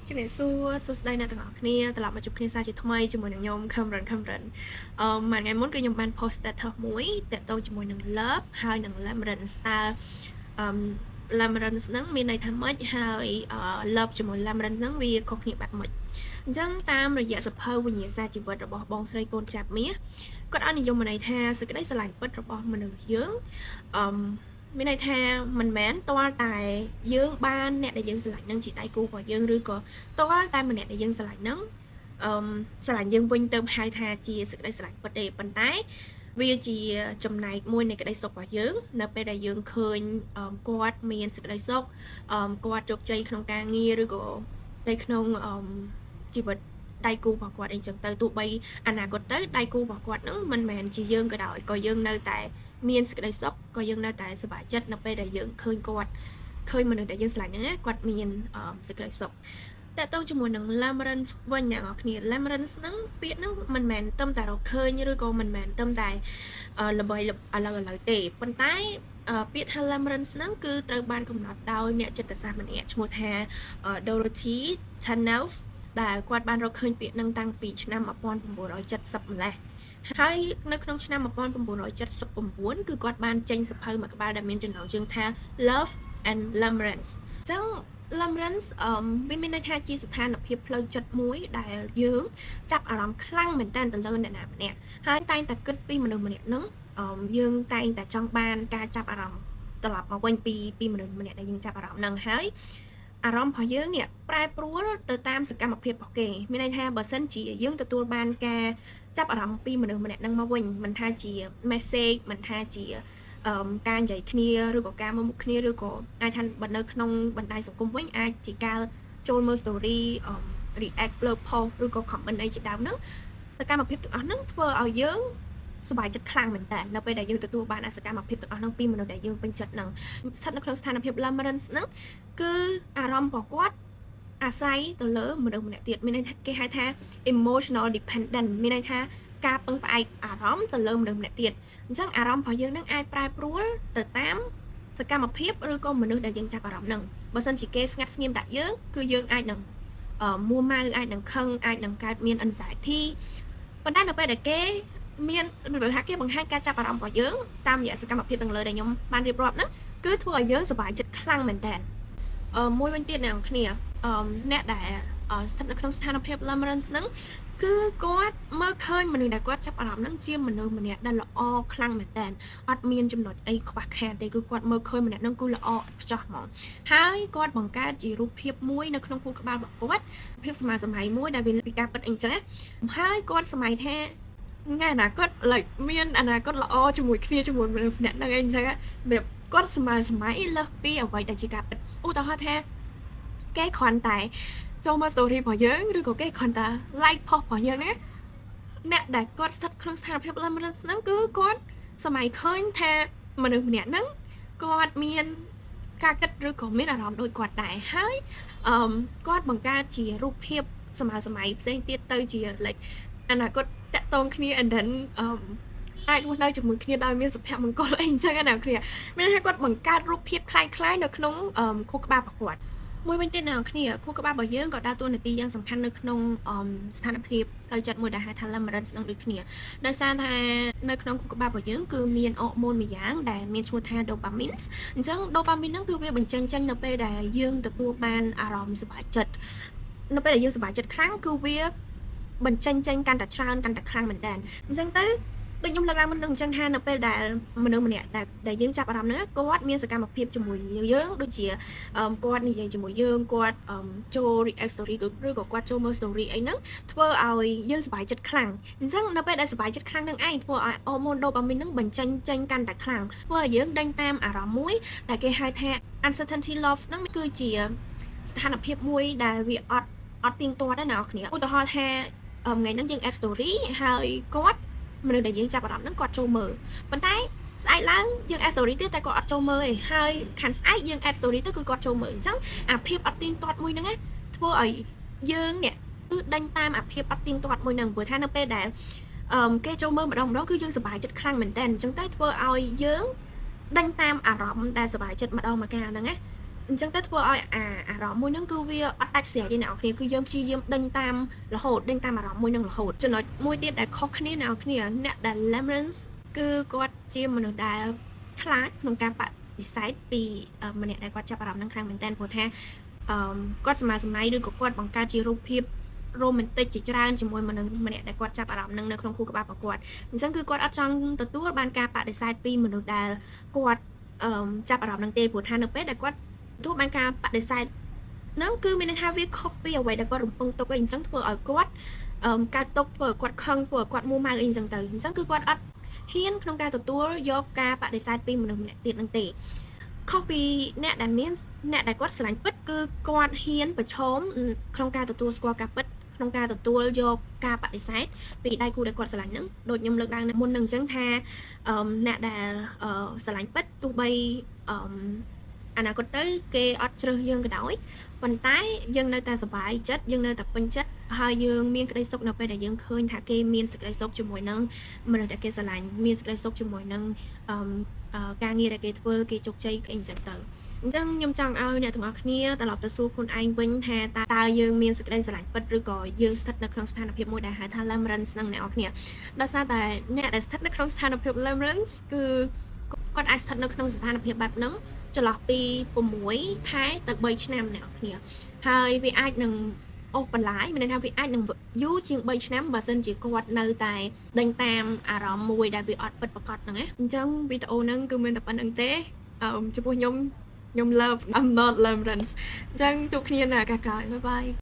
ជំរាបសួរសួស្តីអ្នកទាំងអស់គ្នាត្រឡប់មកជួបគ្នាសាជាថ្មីជាមួយនឹងខ្ញុំ Cameron Cameron មួយថ្ងៃមុនគឺខ្ញុំបាន post status មួយតាក់ទងជាមួយនឹង love ហើយនឹង limerence តើអឺ limerence ហ្នឹងមានន័យថាម៉េចហើយ love ជាមួយ limerence ហ្នឹងវាខុសគ្នាបែបម៉េចអញ្ចឹងតាមរយៈសភៅវិញ្ញាសាជីវិតរបស់បងស្រីកូនចាប់មាសគាត់ឲ្យនិយមន័យថាសេចក្តីស្រឡាញ់ពិតរបស់មនុស្សយើងអឺមានន័យថាមិនមែនទាល់តែយើងបានអ្នកដែលយើងស្រឡាញ់នឹងជាដៃគូរបស់យើងឬក៏ទាល់តែម្នាក់ដែលយើងស្រឡាញ់នឹងអឺស្រឡាញ់យើងវិញទៅហៅថាជាសេចក្តីស្រឡាញ់ពិតទេប៉ុន្តែវាជាចំណែកមួយនៃក្តីសុខរបស់យើងនៅពេលដែលយើងឃើញគាត់មានសេចក្តីសុខគាត់ជោគជ័យក្នុងការងារឬក៏នៅក្នុងជីវិតដៃគូរបស់គាត់អីចឹងទៅទោះបីអនាគតទៅដៃគូរបស់គាត់នឹងមិនមែនជាយើងក៏ដោយក៏យើងនៅតែមានសេចក្តីសុខក៏យើងនៅតែសប្បាយចិត្តនៅពេលដែលយើងឃើញគាត់ឃើញមនុស្សដែលយើងស្រឡាញ់ហ្នឹងណាគាត់មានសេចក្តីសុខតើតើជាមួយនឹង limerence វិញអ្នកនរគ្នា limerence ហ្នឹងពាក្យហ្នឹងមិនមែនត្រឹមតែរកឃើញឬក៏មិនមែនត្រឹមតែល្បីឥឡូវឥឡូវទេប៉ុន្តែពាក្យថា limerence ហ្នឹងគឺត្រូវបានកំណត់ដោយអ្នកចិត្តសាស្ត្រម្នាក់ឈ្មោះថា Dorothy Tarnow ដែលគាត់បានរកឃើញពាក្យហ្នឹងតាំងពីឆ្នាំ1970ម្លេះហើយនៅក្នុងឆ្នាំ1979គឺគាត់បានចេញសៀវភៅមួយក្បាលដែលមានចំណងជើងថា Love and Limerence អញ្ចឹង Limerence វាមានន័យថាជាស្ថានភាពផ្លូវចិត្តមួយដែលយើងចាប់អារម្មណ៍ខ្លាំងមែនទែនទៅលើអ្នកណាម្នាក់ហើយតែងតែគិតពីមនុស្សម្នាក់ហ្នឹងយើងតែងតែចង់បានការចាប់អារម្មណ៍ត្រឡប់មកវិញពីមនុស្សម្នាក់ដែលយើងចាប់អារម្មណ៍ហ្នឹងហើយអារម្មណ៍របស់យើងនេះប្រែប្រួលទៅតាមសកម្មភាពរបស់គេមានន័យថាបើសិនជាយើងទទួលបានការចាប់អារម្មណ៍ពីមនុស្សម្នាក់ហ្នឹងមកវិញមិនថាជា message មិនថាជាការនិយាយគ្នាឬក៏ការមើលមុខគ្នាឬក៏អាចថាបើនៅក្នុងបណ្ដាញសង្គមវិញអាចជាការចូលមើល story react លើ post ឬក៏ comment អីជាដើមហ្នឹងសកម្មភាពទាំងអស់ហ្នឹងធ្វើឲ្យយើងសប្បាយចិត្តខ្លាំងមែនតើនៅពេលដែលយើងទទួលបានសកម្មភាពទាំងអស់ហ្នឹងពីមនុស្សដែលយើងពេញចិត្តហ្នឹងស្ថិតនៅក្នុងស្ថានភាព limerence ហ្នឹងគឺអារម្មណ៍របស់គាត់អាស្រ័យទៅលើមនុស្សម្នាក់ទៀតមានន័យថាគេហៅថា emotional dependent មានន័យថាការពឹងផ្អែកអារម្មណ៍ទៅលើមនុស្សម្នាក់ទៀតអញ្ចឹងអារម្មណ៍របស់យើងនឹងអាចប្រែប្រួលទៅតាមសកម្មភាពឬក៏មនុស្សដែលយើងចាប់អារម្មណ៍នឹងបើសិនជាគេស្ងាត់ស្ងៀមដាក់យើងគឺយើងអាចនឹងមួម៉ៅអាចនឹងខឹងអាចនឹងកើតមាន anxiety ប៉ុន្តែនៅពេលដែលគេមានរបៀបថាគេបង្ហាញការចាប់អារម្មណ៍របស់យើងតាមរយៈសកម្មភាពទាំងលើដែលខ្ញុំបានរៀបរាប់ហ្នឹងគឺធ្វើឲ្យយើងសប្បាយចិត្តខ្លាំងមែនតើមួយវិញទៀតអ្នកនរគ្នាអ្នកដែលស្ថិតនៅក្នុងស្ថានភាព limerence ហ្នឹងគឺគាត់មើលឃើញមនុស្សដែលគាត់ចាប់អារម្មណ៍ហ្នឹងជាមនុស្សម្នាក់ដែលល្អខ្លាំងមែនតើអត់មានចំណុចអីខ្វះខាតទេគឺគាត់មើលឃើញម្នាក់ហ្នឹងគឺល្អឥតខ្ចោះហ្មងហើយគាត់បង្កើតជារូបភាពមួយនៅក្នុងខួរក្បាលរបស់គាត់ភាពសម័យសម័យមួយដែលវាពីការពិតអីចឹងណាហើយគាត់សម័យថាថ្ងៃអនាគត like មានអនាគតល្អជាមួយគ្នាជាមួយមនុស្សម្នាក់ហ្នឹងអីចឹងបែបគាត់សម័យសម័យលើសពីអ្វីដែលជាការពិតឧទាហរណ៍ថាគេគ្រាន់តែចូលមក story របស់យើងឬក៏គេគ្រាន់តែ like post របស់យើងណាអ្នកដែលគាត់ស្ថិតក្នុងស្ថានភាព limerence ហ្នឹងគឺគាត់សម័យឃើញថាមនុស្សម្នាក់ហ្នឹងគាត់មានការគិតឬក៏មានអារម្មណ៍ដូចគាត់ដែរហើយអឺគាត់បង្កើតជារូបភាពសម័យសម័យផ្សេងទៀតទៅជា like អនាគតតាក់ទងគ្នា and then អាចរស់នៅជាមួយគ្នាដោយមានសុភមង្គលអីអញ្ចឹងណាគ្នាមានន័យថាគាត់បង្កើតរូបភាពคล้ายៗនៅក្នុងខួរក្បាលរបស់គាត់មួយវិញទៀតអ្នកគ្នាខួរក្បាលរបស់យើងក៏ដើរតួនាទីយ៉ាងសំខាន់នៅក្នុងស្ថានភាពផ្លូវចិត្តមួយដែលហៅថា limerence នឹងដូចគ្នាដោយសារថានៅក្នុងខួរក្បាលរបស់យើងគឺមានអរម៉ូនមួយយ៉ាងដែលមានឈ្មោះថា dopamine អញ្ចឹង dopamine ហ្នឹងគឺវាបញ្ចេញចេញនៅពេលដែលយើងទទួលបានអារម្មណ៍សប្បាយចិត្តនៅពេលដែលយើងសប្បាយចិត្តខ្លាំងគឺវាបញ្ចេញចេញកាន់តែច្រើនកាន់តែខ្លាំងមែនតើអញ្ចឹងទៅដូចខ្ញុំលើកឡើងមុននឹងអញ្ចឹងថានៅពេលដែលមនុស្សម្នាក់ដែលយើងចាប់អារម្មណ៍ហ្នឹងគាត់មានសកម្មភាពជាមួយយើងដូចជាគាត់និយាយជាមួយយើងគាត់ចូល react story ឬក៏គាត់ចូលមើល story អីហ្នឹងធ្វើឲ្យយើងសប្បាយចិត្តខ្លាំងអញ្ចឹងនៅពេលដែលសប្បាយចិត្តខ្លាំងនឹងឯងធ្វើឲ្យអរម៉ូន dopamine ហ្នឹងបញ្ចេញចេញកាន់តែខ្លាំងធ្វើឲ្យយើងដេញតាមអារម្មណ៍មួយដែលគេហៅថា uncertainty love ហ្នឹងគឺជាស្ថានភាពមួយដែលវាអត់ទៀងទាត់ទេណាអ្នកគ្នាឧទាហរណ៍ថាថ្ងៃហ្នឹងយើង add story ហើយគាត់មនុស្សដែលយើងចាប់អារម្មណ៍ហ្នឹងគាត់ចូលមើលប៉ុន្តែស្អែកឡើងយើង add story ទៀតតែគាត់អត់ចូលមើលទេហើយខាងស្អែកយើង add story ទៅគឺគាត់ចូលមើលអញ្ចឹងអាភាពអត់ទៀងទាត់មួយហ្នឹងណាធ្វើឲ្យយើងនេះគឺដេញតាមអាភាពអត់ទៀងទាត់មួយហ្នឹងព្រោះថានៅពេលដែលគេចូលមើលម្ដងម្ដងគឺយើងសប្បាយចិត្តខ្លាំងមែនតើអញ្ចឹងទៅធ្វើឲ្យយើងដេញតាមអារម្មណ៍ដែលសប្បាយចិត្តម្ដងម្កាលហ្នឹងណា។ អញ្ចឹងទៅធ្វើឲ្យអាអារម្មណ៍មួយហ្នឹងគឺវាអត់ដាច់ស្រេចទេអ្នកនរគ្នាគឺយើងព្យាយាមដេញតាមរហូតដេញតាមអារម្មណ៍មួយហ្នឹងរហូតចំណុចមួយទៀតដែលខុសគ្នាអ្នកនរគ្នាអ្នកដែល Limerence គឺគាត់ជាមនុស្សដែលខ្លាចក្នុងការបដិសេធពីម្នាក់ដែលគាត់ចាប់អារម្មណ៍នឹងខ្លាំងមែនតើព្រោះថាអឺគាត់សម័យសម័យឬក៏គាត់បង្កើតជារូបភាពរ៉ូមែនទិកជាច្រើនជាមួយមនុស្សម្នាក់ដែលគាត់ចាប់អារម្មណ៍នឹងនៅក្នុងខួរក្បាលរបស់គាត់អញ្ចឹងគឺគាត់អត់ចង់ទទួលបានការបដិសេធពីមនុស្សដែលគាត់អឺចាប់អារម្មណ៍នឹងទេព្រោះថានៅពេលដែលគាត់ទទួលបានការបដិសេធហ្នឹងគឺមានន័យថាវាខុសពីអ្វីដែលគាត់រំពឹងទុកឯងអញ្ចឹងធ្វើឲ្យគាត់អឺកើតទុកធ្វើឲ្យគាត់ខឹងធ្វើឲ្យគាត់មួម៉ៅអីអញ្ចឹងទៅអញ្ចឹងគឺគាត់អត់ហ៊ានក្នុងការទទួលយកការបដិសេធពីមនុស្សម្នាក់ទៀតនឹងទេខុសពីអ្នកដែលមានអ្នកដែលគាត់ស្រឡាញ់ពិតគឺគាត់ហ៊ានប្រឈមក្នុងការទទួលស្គាល់ការពិតក្នុងការទទួលយកការបដិសេធពីដៃគូដែលគាត់ស្រឡាញ់ហ្នឹងដូចខ្ញុំលើកឡើងមុននឹងអញ្ចឹងថាអឺអ្នកដែលស្រឡាញ់ពិតទោះបីអឺអនាគតទៅគេអត់ជ្រើសយើងក៏ដោយប៉ុន្តែយើងនៅតែសប្បាយចិត្តយើងនៅតែពេញចិត្តហើយយើងមានក្តីសុខនៅពេលដែលយើងឃើញថាគេមានសេចក្តីសុខជាមួយនឹងមនុស្សដែលគេស្រឡាញ់មានសេចក្តីសុខជាមួយនឹងអឺការងារដែលគេធ្វើគេជោគជ័យអីអញ្ចឹងទៅអញ្ចឹងខ្ញុំចង់ឲ្យអ្នកទាំងអស់គ្នាត្រឡប់ទៅសួរខ្លួនឯងវិញថាតើយើងមានសេចក្តីស្រឡាញ់ពិតឬក៏យើងស្ថិតនៅក្នុងស្ថានភាពមួយដែលហៅថា Limerence នឹងអ្នកនរគ្នាដោយសារតែអ្នកដែលស្ថិតនៅក្នុងស្ថានភាព Limerence គឺគាត់អាចស្ថិតនៅក្នុងស្ថានភាពបែបហ្នឹងចន្លោះពី6ខែទៅ3ឆ្នាំអ្នកនរគ្នាហើយវាអាចនឹងអូសបន្លាយមានន័យថាវាអាចនឹងយូរជាង3ឆ្នាំបើសិនជាគាត់នៅតែដេញតាមអារម្មណ៍មួយដែលវាអត់ពិតប្រាកដហ្នឹងណាអញ្ចឹងវីដេអូហ្នឹងគឺមានតែប៉ុណ្្នឹងទេអឺចំពោះខ្ញុំខ្ញុំ love, I'm not Limerence អញ្ចឹងជួបគ្នានៅឱកាសក្រោយ bye bye.